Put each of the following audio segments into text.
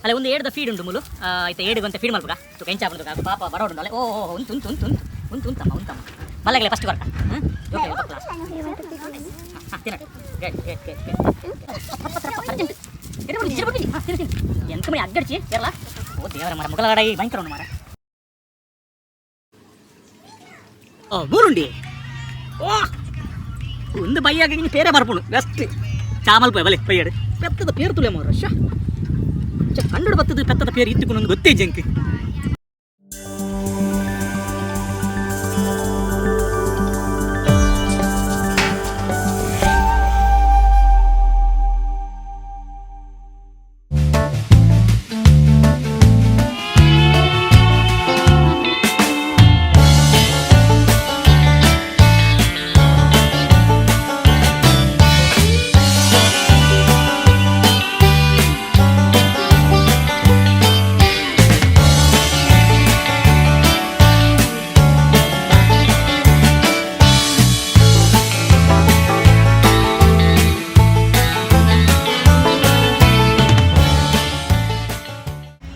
ಅಲ್ಲ, ಒಂದು ಏಡ್ದ ಫೀಡ್ ಉಂಡು ಮುಲು. ಐತೆ ಏಡು ಅಂತ ಫೀಡ್ ಮಲ್ಪುಗ ತುಕ ಎಂಚ ಆಪುಂಡು ತುಕ. ಪಾಪ ಬರೋಡು ಅಲ್ಲ. ಓ ಓ, ಉಂತು ಉಂತು ಉಂತು ಉಂತು ಉಂತು, ಉಂತಮ್ಮ ಉಂತಮ್ಮ. ಮಲ್ಲಗಲೆ ಫಸ್ಟ್ ಬರ್ಕ. ಹ್ಞೂ, ಓಕೆ, ಕ್ಲಾಸ್. ಹಾಂ, ತಿನ್ನಡು. Good good good good. Urgent. ಹಾಂ, ತಿನ್ನು ತಿನ್ನು. ಎಂತ ಮಣಿ ಅಗ್ಗಡ್ಚಿ ಕೇರಳ. ಓ ದೇವರ ಮರ, ಮುಗಲಗಡೈ ಭಯಂಕರ ಉಂಡು ಮಾರ. ಓ ಮೂರುಂಡಿ. ಓ, ಒಂದು ಬೈಯಾಗ ಇನ್ನು ಪೇರೆ ಬರ್ಪುಂಡು. ಬೆಸ್ಟ್ ಚಾಮಲ್ ಪೋಯ್ ಬಲೆ ಪೈಯಡು. ಪೆತ್ತದ ಪೇರು ತುಲೆ ಮೋರ. ಶ ಕಂಡು ಬತ್ತದ ಪೆತ್ತದ ಪೇರು ಇತ್ತುಕೊಂಡು ಗೊತ್ತೇ ಜಂಕ್.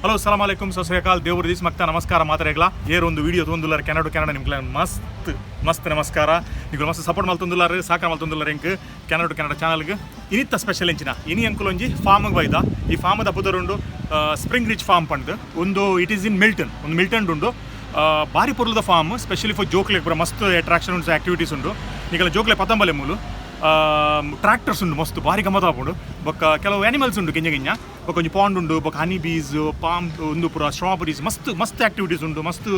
ಹಲೋ, ಸಲಾಮ್ ಅಲೈಕುಮ್, ಸತ್ ಶ್ರೀ ಅಕಾಲ್, ದೇವ್ರ this ಮಕ್ತ ನಮಸ್ಕಾರ ಮಾತಾಡಗ್ಲ. ಏರ್ ಒಂದು ವಿಡಿಯೋ ತೊಂದುಲ್ಲಾರ ಕೆನಡಾ ಟು ಕೆನಡಾ. ನಿಮ್ಗೆ ಮಸ್ತ್ ಮಸ್ತ್ ನಮಸ್ಕಾರ. ನೀವು ಮಸ್ತ್ ಸಪೋರ್ಟ್ ಮಲ್ತೊಂದುಲ್ಲಾರ, ಸಾಕಾರ ಮಲ್ತೊಂದುಲ್ಲಾರ ಎಂಕ್ ಕೆನಡಾ ಟು ಕೆನಡಾ ಚಾನಲ್ಗೆ. ಇನಿತ್ತ ಸ್ಪೆಷಲ್ ಎಂಚಿನ? ಇನಿ ಅಂಕುಲ್ ಒಂಜಿ ಫಾರ್ಮ್ಗೆ ಬೈದ. ಈ ಫಾರ್ಮದ ಪುದರುಂಡು ಸ್ಪ್ರಿಂಗ್ ರಿಚ್ ಫಾರ್ಮ್ ಪಂಡ್ದು. ಒಂದು it is in Milton, ಒಂದು ಮಿಲ್ಟನ್ ಉಂಡು. ಬಾರಿ ಪೊರ್ಲುದ ಫಾರ್ಮ್, ಸ್ಪೆಷಲಿ ಫಾರ್ ಜೋಕ್ಲೆ ಪೂರ ಮಸ್ತ್ ಅಟ್ರಾಕ್ಷನ್ ಉಂಟು, ಆಕ್ಟಿವಿಟೀಸ್ ಉಂಡು. ನಿಕಲ ಜೋಕ್ಲೆ ಪತಂಬಲೆ. ಮೂಲು ಟ್ರಾಕ್ಟರ್ಸ್ ಉಂಡು, ಮಸ್ತ್ ಭಾರಿ ಗಮ್ಮತ್ ಆಪುಂಡು. ಬೊಕ್ಕ ಕೆಲವು ಆನಿಮಲ್ಸ್ ಉಂಡು ಕಿಂಜ ಕಿಂಜ. ಬೊಕ್ಕ ಒಂಜಿ ಪಾಂಡ್ ಉಂಡು. ಬೊಕ್ಕ ಹನಿ ಬೀಸ್, ಪಾಮ್ ಉಂದು ಪೂರ, ಸ್ಟ್ರಾಬೆರೀಸ್, ಮಸ್ತ್ ಮಸ್ತ್ ಆಕ್ಟಿವಿಟೀಸ್ ಉಂಡು, ಮಸ್ತ್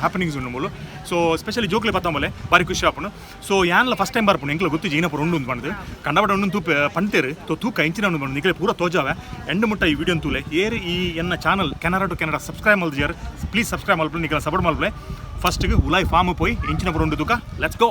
ಹ್ಯಾಪನಿಂಗ್ಸ್ ಉಂಡು ಮೂಲು. ಸೊ ಸ್ಪೆಷಲಿ ಜೋಕ್ಲೆ ಪತ್ತಂಬಲೆ, ಬಾರಿ ಖುಷಿ ಆಪುಂಡು. ಸೊ ಯಾನ್ಲ ಫಸ್ಟ್ ಟೈಮ್ ಬರ್ಪುಂಡು. ಎಂಕ್ಲ ಗೊತ್ತಿಜ್ಜಿ ಈನ ಪೂರ ಉಂಡು ಪಂಡ್ದು. ಕಂಡಬಡ ಉಂಡು ತೂಪ ಪಂತೇರು ತೋ ತೂಕ ಇಂಚಿನ ಉಂಡು ಪಂಡು. ನಿಕಲೆ ಪೂರ ತೋಜಾವೆ. ಎಂಡ್ ಮುಟ್ಟ ಈ ವಿಡಿಯೋ ತೂಲೆ. ಏರ್ ಈ ಎನ್ನ channel Canara to Canada subscribe ಮಲ್ದಿಜಾರ್, ಪ್ಲೀಸ್ ಸಬ್ಸ್ಕ್ರೈಬ್ ಮಲ್ಪಲೆ, ನಿಕಲ ಸಪೋರ್ಟ್ ಮಲ್ಪಲೆ. ಫಸ್ಟ್ಗೆ ಉಲಾಯ್ ಫಾರ್ಮ್ ಪೋಯಿ ಇಂಚಿನ ಪೂರ ಉಂಡು ತೂಕ. Let's go.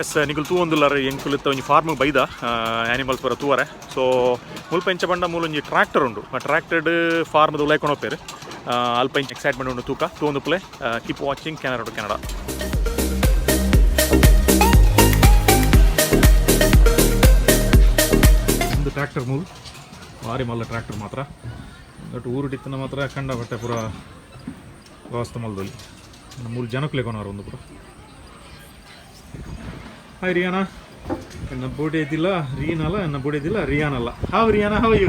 S, ನಿಕುಲು ತೂವೊಂದುಲ್ಲಾರ, ಎಂಕುಲು ಒಂಜಿ ಫಾರ್ಮ್ ಬೈದ. ಆನಿಮಲ್ಸ್ ಪೂರ ತೂವರೆ. ಸೊ ಮುಲ್ಪ ಎಂಚ ಪಂಡ ಮೂಲ ಒಂಜಿ ಟ್ರಾಕ್ಟರ್ ಉಂಡು. ಆ ಟ್ರಾಕ್ಟರ್ಡ್ ಫಾರ್ಮ್ ಉಲಾಯ್ಕೊಂಡು ಹೋಗ್ತೇವೆ. ಅಲ್ಪ ಇಂಚ ಎಕ್ಸೈಟ್ಮೆಂಟ್ ಉಂಡು ತೂಕ. ತೂವೊಂದುಪ್ಪುಲೆ. Keep watching Canada to Canada. ಒಂದು ಟ್ರ್ಯಾಕ್ಟರ್ ಮೂಲು, ಭಾರಿ ಮಲ್ಲ ಟ್ರ್ಯಾಕ್ಟರ್ ಮಾತ್ರ. ಬಟ್ ಊರು ಡಿತ್ತನ ಮಾತ್ರ ಕಂಡ ಬಟ್ಟೆ ಪೂರ ವ್ಯವಸ್ಥೆ ಮಲ್ದೊಲಿ. ಮೂರು ಜನಕ್ಕಲೆ ಕೊನವರು ಒಂದು ಪೂರ. Hi Rihanna. ಎನ್ನ ಬೋಡೇದಿಲ್ಲ ರೀನಲ್ಲ, ಎನ್ನ ಬೋಡೇದಿಲ್ಲ ರಿಯಾನಲ್ಲ. How Riana, how you?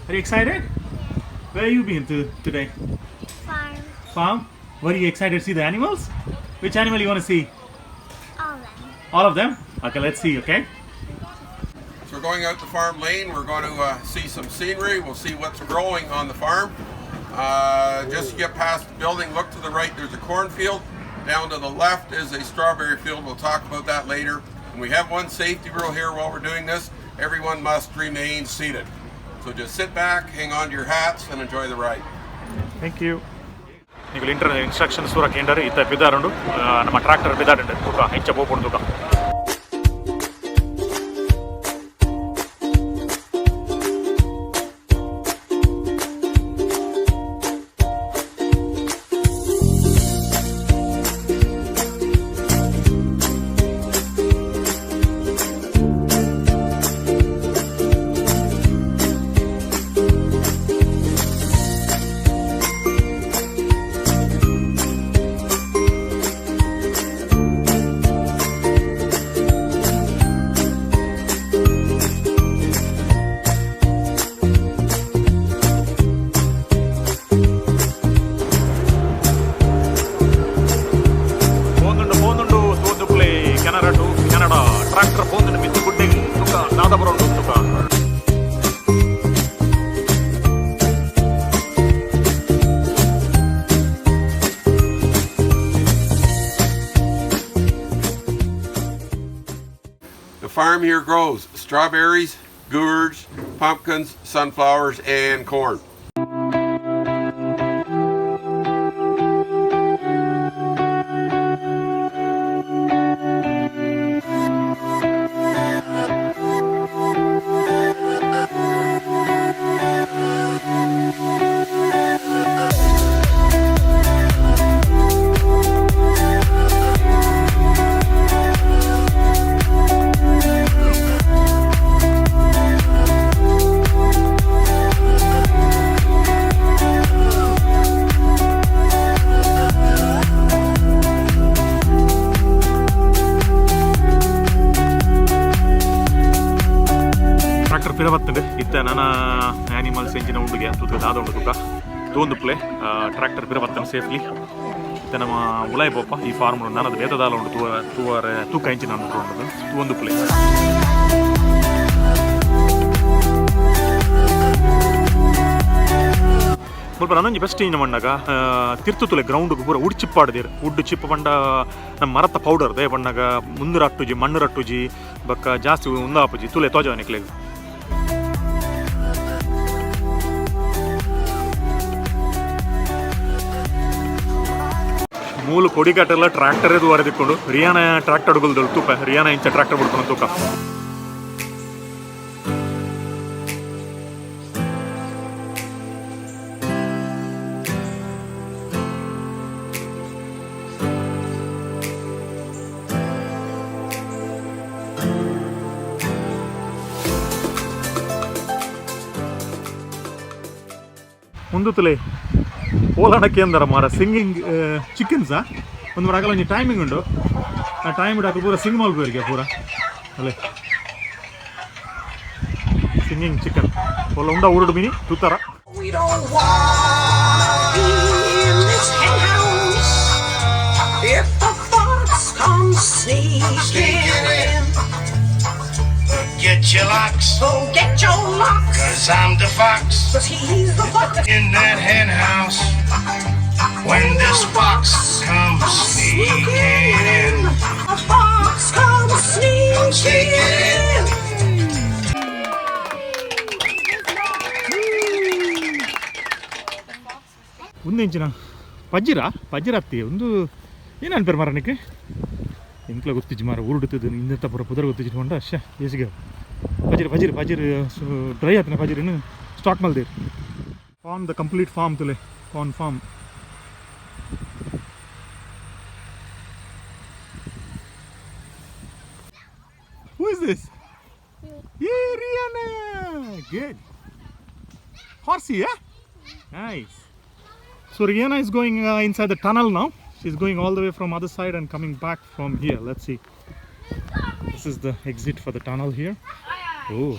Are you excited? Where you been to today? Farm. Farm. Were you excited to see the animals? Which animal you want to see? All of them. All of them? Okay, let's see, okay? So we're going out the farm lane. We're going to see some scenery. We'll see what's growing on the farm. Just to get past the building, look to the right. There's a cornfield. Down to the left is a strawberry field. We'll talk about that later. And we have one safety rule here while we're doing this. Everyone must remain seated. So just sit back, hang on to your hats, and enjoy the ride. Thank you. ನೀವು inter instructions ಪೂರ ಕೇಂಡರ್. ಇತ್ತ ಪಿದಾರುಂಡು, ನಮ್ಮ tractor ಪಿದಾರುಂಡು. ತೂಕ ಹೆಂಚ ಪೋಪುಂಡು ತೂಕ. farm here grows strawberries, gourds, pumpkins, sunflowers, and corn. Tractor ಪಿರ ಬತ್ತಂಡು ಇತ್ತ ನನ ಆನಿಮಲ್ಸ್ ಎಂಚಿನ ಉಂಡುಗೆ ತೂಕ ದಾದ ಉಂಡು ತೂಕ ತೋಂದು ಪ್ಲೇ ಟ್ರ್ಯಾಕ್ಟರ್ ಪಿರ ಬತ್ತನ ಸೇಫ್ಲಿ. ಇತ್ತ ನಮ್ಮ ಉಲಾಯ್ ಪೋಪ ಈ ಫಾರ್ಮ್ ನನದ ಬೇತದಾಲ ಉಂಡು ತೂವ ತೂವರೆ ತೂಕ ಎಂಚಿನ ಉಂಡು ತೂವೊಂದು ಪ್ಲೇ. ಸ್ವಲ್ಪ ನನೊಂಜಿ ಬೆಸ್ಟ್ ಇಂಜ ಮಣ್ಣಾಗ ತಿರ್ತುತುಲೆ ಗ್ರೌಂಡ್ ಪೂರ ಉಡ್ ಚಿಪ್ಪಾಡ್ದಿರ್. ಉಡ್ಡು ಚಿಪ್ಪ ಪಂಡ ನಮ್ಮ ಮರತ್ತ ಪೌಡರ್ they ಬಣ್ಣಾಗ ಮುಂದು ರಟ್ಟುಜಿ ಮಣ್ಣು ರಟ್ಟುಜಿ ಬೊಕ್ಕ ಜಾಸ್ತಿ ಉಂದಾಪುಜಿ ತುಲೆ ತೋಜ ನಿಕ್ಲೆಗ್. ಮೂಲು ಕೊಡಿಕಟ್ಟೆಲ್ಲ ಟ್ರ್ಯಾಕ್ಟರ್ ಇದು ವರೆದಿಕ್ಕೊಂಡು ರಿಯಾನ ಟ್ರ್ಯಾಕ್ಟರ್ ಗುಲ್ದಳು ತೂಪ ರಿಯಾನ ಇಂಚ ಟ್ರ್ಯಾಕ್ಟರ್ ಬಿಡ್ಕೊಂಡು ತೂಕ. ಮುಂದುತ್ತಲೇ ಓಲಾಣ ಕೇಂದ್ರ ಮಾರ ಸಿಂಗಿಂಗ್ ಚಿಕನ್ಸಾ ಒಂದು ಮರ ಒಂಜಿ ಟೈಮಿಂಗ್ ಉಂಡು. ಆ ಟೈಮ್ ಇಡಕ್ಕೆ ಪೂರ ಸಿಂಗ್ ಮಲ್ಪುವರಿಗೆ ಪೂರ ಅಲ್ಲೇ ಸಿಂಗಿಂಗ್ ಚಿಕನ್ ಓಲ ಉಂಡ ಊರುಡು mini ತೂತಾರ. We don't want to be in this hen house. If the fox comes sneaking in, Get your locks, so get your locks, 'cause I'm the fox 'cause he's the fox. In that hen house. When this fox comes sneaking in, The fox comes sneaking in. ಒಂದು ಇಂಚಿನ ಪಜ್ಜಿರ ಪಜ್ಜಿರ ಅತ್ತಿ ಒಂದು ಏನು ಅನ್ಪೇರು ಮಾರ ನಿಕ್ಕೆ ಎಂಕ್ಲ ಗೊತ್ತಿಜ್ಜಿ ಮಾರ ಊರುಡುತ್ತದು ಇಂದ ಪೂರ ಪುದರ್ ಗೊತ್ತಿಜ್ಜಿ ಕೊಂಡ ಅಶ್ಯ ಏಸಿಗೆ ಪಜಿರ್ ಪಜಿರ್ ಪಜಿರ್ ಡ್ರೈ ಆತನ ಪಜಿರಿನ ಸ್ಟಾಕ್ ಮಲ್ದೇರು. ಫಾರ್ಮ್ the complete form ತುಲೆ corn farm. Who is this? Yeah, Rihanna. Good. Horsey, yeah? Nice. So Rihanna is going inside the tunnel now. She's going all the way from other side and coming back from here. Let's see. This is the exit for the tunnel here. Oh,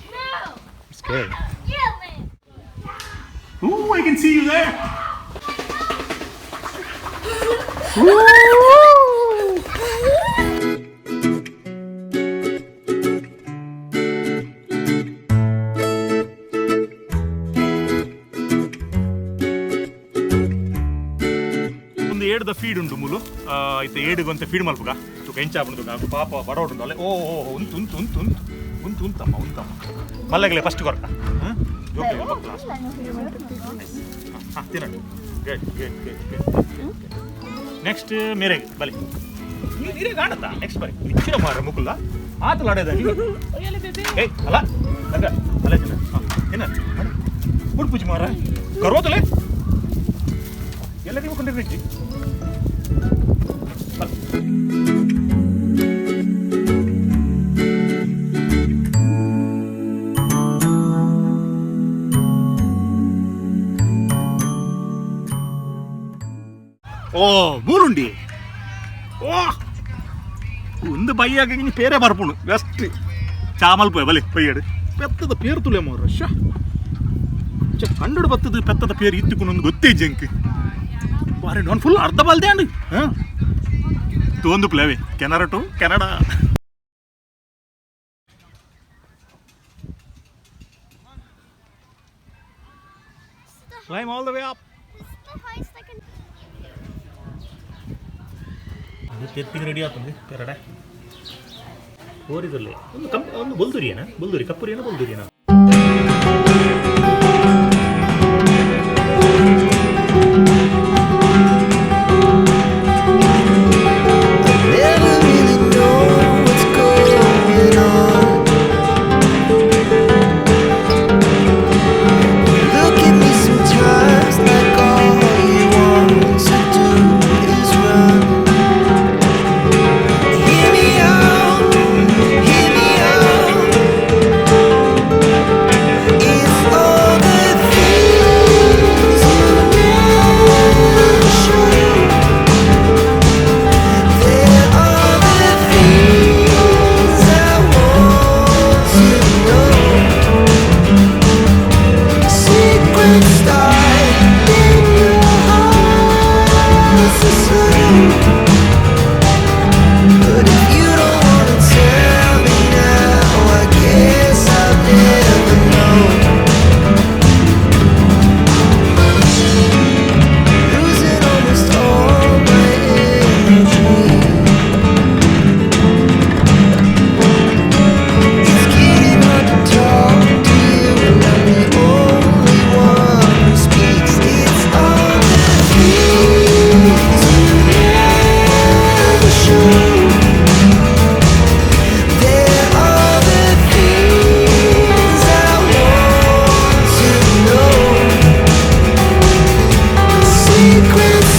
scary. Ooh, I can see you there. Ooh. ಒಂದು ಏಡ್ದ feed ಉಂಡು ಮೂಲು ಇತ್ತೆ ಏಡುಗೊಂತೆ feed ಮಲ್ಪುಗ ತುಕ ಎಂಚ ಆಪುಂಡು ತುಕ. ಪಾಪ ಬಡವಡು ಅಲ್ಲೇ. ಓ ಓ ಓ, ಉಂತು ಉಂತು ಉಂತು ಉಂತು ಉಂತು ಉಂತಮ್ಮ ಉಂತಮ್ಮ ಮಲ್ಲಗಲೆ first ಕೊರ್ಕ ಜೋಕೆ class ಹಾಂ ತಿನ್ನಡು. Good good good good. Next ಮೇರೆಗೆ ಬಲಿ ನೀರೇ ಕಾಣುತ್ತಾ. ನೆಕ್ಸ್ಟ್ ಬರಿ ಇಚ್ಚಿನ ಮಾರ ಮುಕುಲ್ಲ ಆತಲ ಆಡೋದ. ಏಯ್ ಅಲ್ಲ ಅಲ್ಲ ಅಲ್ಲ ತಿನ್ನ ಹಾಂ ತಿನ್ನ ಉಡ್ಪುಜಿ ಮಾರ ಕರೋದಲೆ ಎಲ್ಲ ನೀವು ಕೊಂಡಿರ್ಬೇಕು. ಓ ಮೂರುಂಡಿ ಓ ಒಂದು ಬೈಯಾಗ ಇನ್ನು ಪೇರೆ ಬರ್ಪುಂಡು ಬೆಸ್ಟ್ ಚಾಮಲ್ ಪೋಯ್ ಬಲಿ ಪೊಯ್ಯಡು ಪೆತ್ತದ ಪೇರು ತುಲೆ ಮೋರ ಶ ಕಂಡು ಬತ್ತದ ಪೆತ್ತದ ಪೇರು ಇತ್ತುಕೊಂಡು ಗೊತ್ತೇ ಜಂಕ್ ಬಾರಿ ಡೌನ್ ಫುಲ್ ಅರ್ಧ ಬಲ್ದೆ ಅಂಡು ಹಾಂ ತೋಂದು ಪ್ಲೇವೆ Canara to Canada. Climb all the way up. This is the highest I can. ಇದು ತೆತ್ತಿಗೆ ರೆಡಿ ಆಗ್ತದೆ ಪೆರಡೆ. ಕೋರಿದಲ್ಲೇ ಒಂದು ಕಂ ಒಂದು ಬೊಲ್ದುರಿಯನ ಬೊಲ್ದುರಿ ಕಪ್ಪುರಿಯನ ಬೊಲ್ದುರಿಯನ. Never really know what's going on. You look at me sometimes like all you want to do is run. Hear me out, hear me out. It's all the things you never show. There are the things I want to know. Secrets start in your heart so slow. But if you don't wanna tell me now, I guess I'll never know. Losing almost all my energy. It's getting hard to talk to you, and I'm the only one who speaks. It's all the things you never show. There are the things I want to know. Secrets